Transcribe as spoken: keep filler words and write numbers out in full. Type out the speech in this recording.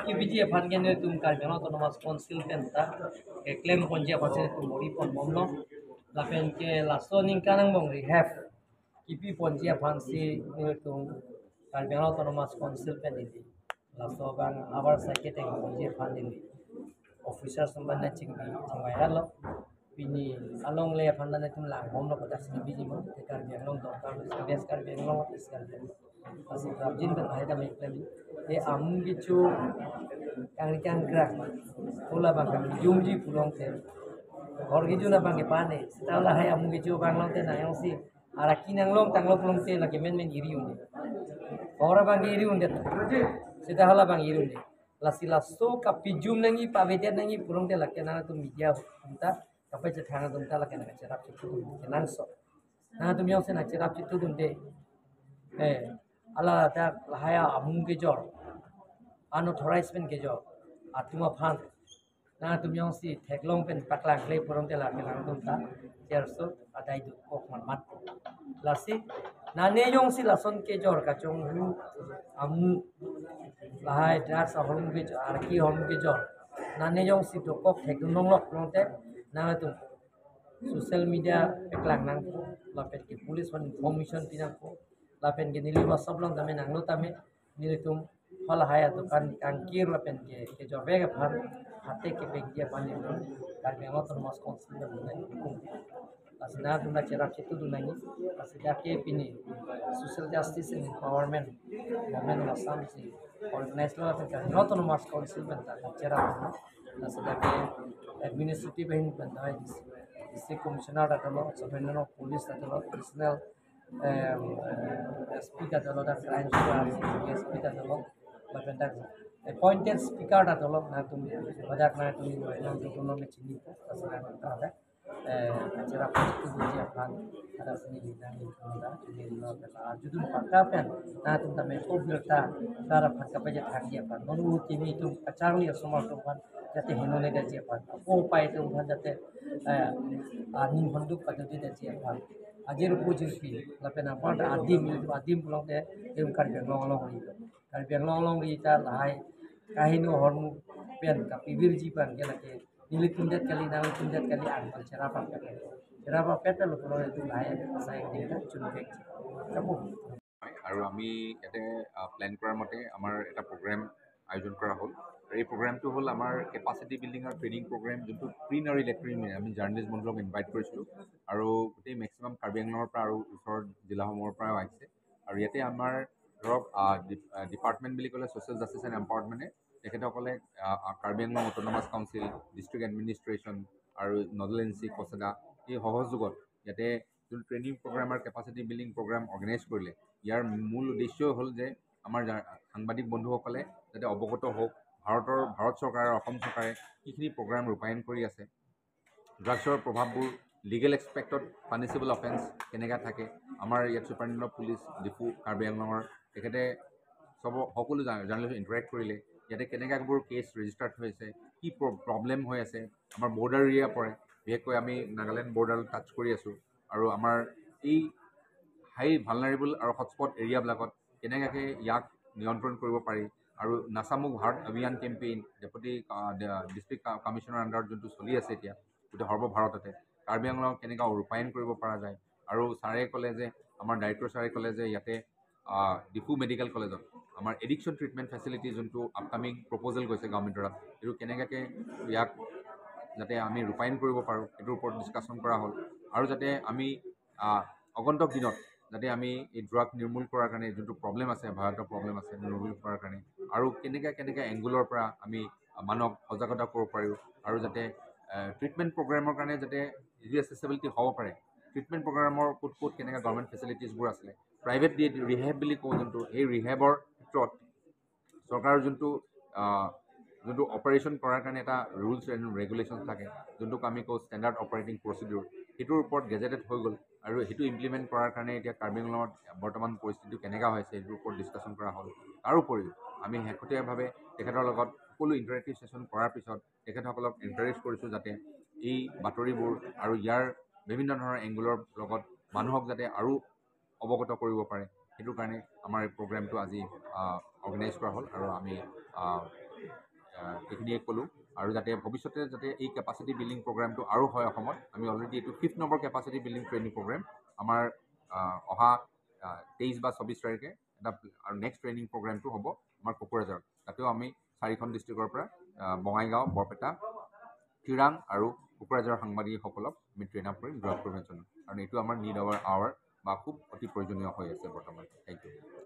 P P G aphan ke netum Karbi Anglong Autonomous Council pen ta keklem ponji aphan si netum bor-i pon bomlo. Lapen ke laso ningkan angbong rehab kipi ponji aphan si netum Karbi Anglong Autonomous Council pen neli laso abang abar sakit yang ponji aphan neli officer sumban na chingbi chingbai halo. Pini along le aphan ta netum lang bomlo kodak si biji mo, te Karbi Anglong dorkar, West Karbi Anglong, East Karbi Anglong. Lasi prapjin pen lahai ta meklem. Te amung kecho kangri kangkrak, hula abang kejumji pulote, hor kejun abang kepane, seta lahai amung kecho abang lote nang jongsi araki nanglong tanglo pulote lake menmen iri un-e. Hor abang iri un-e. Seta hula abang iri un-e. Lasi laso kapejum nangji, pavedet nangji pulote lake nangtum media atum ta kapachethang atum ta lake nangcherap chetudun kenangsot. Nangtum jongsi nangcherap chetudunde, eh, ala ta lahai amung kejor, unauthorized pen kejor atum aphan nangtum jongsi theklong pen paklang kle pulote lake nangtum ta cherso adai dokok matmat. Lasi nane jongsi lason kejor kachonghu amung, lahai drugs ahormu kejor, araki ahormu kejor, nane jongsi dokok thekdun longlok pulote nangtum social media paklang nangpo, lapen ke police aphan information pi nangpo, lapen ke neli WhatsApp along tame nanglo tame nelitum halahai adukan kangkir lapen ke kejor bek aphan hate kepengji aphan nelitum Karbi Anglong Autonomous Council pen nangdukung. Lasi nangtum ta cherap chetudun nangji, lasi dak ke pini Social Justice and Empowerment Movement of Assam si organize lo lapen Karbi Anglong Autonomous Council pen ta cherap. Lasi dak ke administrative ahin pen ta District Commissioner ta dolo, Superintendent of Police ta dolo, Additional, em, S P ta dolo, dak Crime Squad S P ta dolo, lapen dak appointed speaker ta dolo, nangtum, badak nangtum, nangtum, nangtum, nangtum, nangtum, eh, acara politik itu dia kan ada seni di dalam itu ada seni di luar kata judul pakta pen nangtum tame ko birta cara pakta paja thang dia kan non u timi itu kacharli semua tu kan jate heno ne dia kan apa upai itu kan jate, eh, ani hondu pada dia kan ajir pujir pi lapen apa ada adim itu adim pulote yang Karbi Anglong along itu Karbi Anglong along itu lahai kaheno ahormu pen kapibirji aphan ke lake nelitum det kali, nangtum det kali, ang cherap apet. Cherap apet lo pulo itu lahai saya kita chunpek. Kamu. আৰু আমি ইয়াতে প্লেন কৰাৰ মতে আমাৰ এটা প্ৰগ্ৰেম আয়োজন কৰা হ'ল। আৰু এই প্ৰগ্ৰেমটো হ'ল আমাৰ কেপাচিটি বিল্ডিং আৰু ট্ৰেইনিং প্ৰগ্ৰেম, যোনটো প্ৰি নাৰী লেট্ৰিন আমি জাৰ্নেলিষ্ট বন্ধুক ইনভাইট কৰিছিলোঁ। আৰু গোটেই মেক্সিমাম কাৰ্বি আংলঙৰ পৰা আৰু ওচৰৰ জিলাসমূহৰ পৰাও আহিছে। আৰু ইয়াতে আমাৰ ধৰক ডিপাৰ্টমেণ্ট বুলি ক'লে ছ'চিয়েল জাষ্টিছ এণ্ড এম্পাৱাৰমেণ্টে তেখেতসকলে আহ, আহ, Karbi Anglong autonomous council, district administration আৰু নডেল এজেঞ্চি কচেদা এই সহযোগত ইয়াতে যোনটো ট্ৰেইনিং প্ৰগ্ৰাম আৰু কেপাচিটি বিল্ডিং প্ৰগ্ৰাম অৰ্গেনাইজ কৰিলে, ইয়াৰ মূল উদ্দেশ্য হ'ল যে আমাৰ জা- সাংবাদিক বন্ধুসকলে যাতে অৱগত হওক ভাৰতৰ ভাৰত চৰকাৰে, অসম চৰকাৰে কিখিনি প্ৰগ্ৰাম ৰূপায়ণ কৰি আছে, ড্ৰাগছৰ প্ৰভাৱবোৰ, লিগেল এক্সপেক্টত পানিচেবল অফেন্স কেনেকুৱা থাকে, আমাৰ ইয়াত ছুপাৰিণ্টেণ্ডেণ্ট অফ পুলিচ ডিফু কাৰ্বি আংলঙৰ তেখেতে সব সকলো জা- জাৰ্নেলিষ্ট ইণ্টাৰেক্ট কৰিলে, ইয়াতে কেনেকুৱাবোৰ কেছ ৰেজিষ্টাৰ্ড হৈ আছে, কি প্ৰ- প্ৰব্লেম হৈ আছে, আমাৰ বৰ্ডাৰ এৰিয়া পৰে, বিশেষকৈ আমি নাগালেণ্ড বৰ্ডাৰ টাচ কৰি আছোঁ আৰু আমাৰ এই হাই ভালনাৰেবল আৰু হটস্পট এৰিয়াবিলাকত কেনেকুৱাকৈ ইয়াক নিয়ন্ত্ৰণ কৰিব পাৰি আৰু নাচামুখ ভাৰত অভিযান কেম্পেইন ডেপুটি ডিষ্ট্ৰিক্ট কমিশ্যনাৰ আণ্ডাৰত যোনটো চলি আছে এতিয়া গোটেই সৰ্বভাৰততে, কাৰ্বি আংলঙক কেনেকুৱা ৰূপায়ণ কৰিব পৰা যায়। আৰু ছাৰে ক'লে যে, আমাৰ ডাইৰেক্টৰ ছাৰে ক'লে যে ইয়াতে আহ, ডিফু মেডিকেল কলেজত আমাৰ এডিকশ্যন ট্ৰিটমেণ্ট ফেচিলিটি যোনটো আপকামিং প্ৰপ'জেল গৈছে গভৰ্ণমেণ্টৰ তাত, সেইটো কেনেকুৱাকৈ ইয়াক যাতে আমি ৰূপায়ণ কৰিব পাৰোঁ, সেইটোৰ ওপৰত ডিছকাশ্যন কৰা হ'ল। আৰু যাতে আমি আহ, আগন্তুক দিনত যাতে আমি এই ড্ৰাগ নিৰ্মূল কৰাৰ কাৰণে যোনটো প্ৰব্লেম আছে, ভয়াৱহ প্ৰব্লেম আছে নিৰ্মূল কৰাৰ কাৰণে আৰু কেনেকৈ কেনেকৈ এংগুলৰ পৰা আমি মানুহক সজাগতা কৰিব পাৰোঁ আৰু যাতে ট্ৰিটমেণ্ট প্ৰগ্ৰেমৰ কাৰণে যাতে ইজি এচেচিবিলিটি হ'ব পাৰে, ট্ৰিটমেণ্ট প্ৰগ্ৰামৰ ক'ত ক'ত কেনেকৈ গভৰ্ণমেণ্ট ফেচিলিটিছবোৰ আছিলে, প্ৰাইভেট ৰিহেব বুলি কওঁ যোনটো, সেই ৰিহেবৰ ক্ষেত্ৰত চৰকাৰৰ যোনটো আহ, যোনটো অপাৰেশ্যন কৰাৰ কাৰণে এটা ৰুলছ এণ্ড ৰেগুলেশ্যন থাকে, যোনটোক আমি কওঁ ষ্টেণ্ডাৰ্ড অপাৰেটিং প্ৰচিডিউৰ, সেইটোৰ ওপৰত গেজেটেড হৈ গ'ল আৰু সেইটো ইমপ্লিমেণ্ট কৰাৰ কাৰণে এতিয়া কাৰ্বি আংলঙত বৰ্তমান পৰিস্থিতি কেনেকুৱা হৈছে সেইটোৰ ওপৰত ডিছকাশ্যন কৰা হ'ল। তাৰোপৰিও আমি শেহতীয়াভাৱে তেখেতৰ লগত সকলো ইণ্টাৰেক্টিভ ছেশ্যন কৰাৰ পিছত তেখেতসকলক এনকাৰেজ কৰিছোঁ যাতে এই বাতৰিবোৰ আৰু ইয়াৰ বিভিন্ন ধৰণৰ এংগুলৰ লগত মানুহক যাতে আৰু অৱগত কৰিব পাৰে, সেইটো কাৰণে আমাৰ এই প্ৰগ্ৰেমটো আজি অৰ্গেনাইজ কৰা হ'ল আৰু আমি আহ, এইখিনিয়ে ক'লোঁ। আৰু যাতে ভৱিষ্যতে যাতে এই কেপাচিটি বিল্ডিং প্ৰগ্ৰামটো আৰু হয় অসমত। আমি অলৰেডি এইটো fifth number capacity building training programme আমাৰ আহ, অহা তেইছ বা চৌবিছ তাৰিখে এটা আৰু নেক্সট ট্ৰেইনিং প্ৰগ্ৰামটো হ'ব আমাৰ কোকৰাঝাৰত। তাতেও আমি চাৰিখন ডিষ্ট্ৰিক্টৰ পৰা আহ, বঙাইগাঁও, বৰপেটা, চিৰাং আৰু কোকৰাঝাৰৰ সাংবাদিকসকলক আমি ট্ৰেইন আপ কৰিম ড্ৰাগ প্ৰিভেনশ্যনত। কাৰণ এইটো আমাৰ নিড অফ আৱাৰ বা খুব অতি প্ৰয়োজনীয় হৈ আছে বৰ্তমান। Thank you.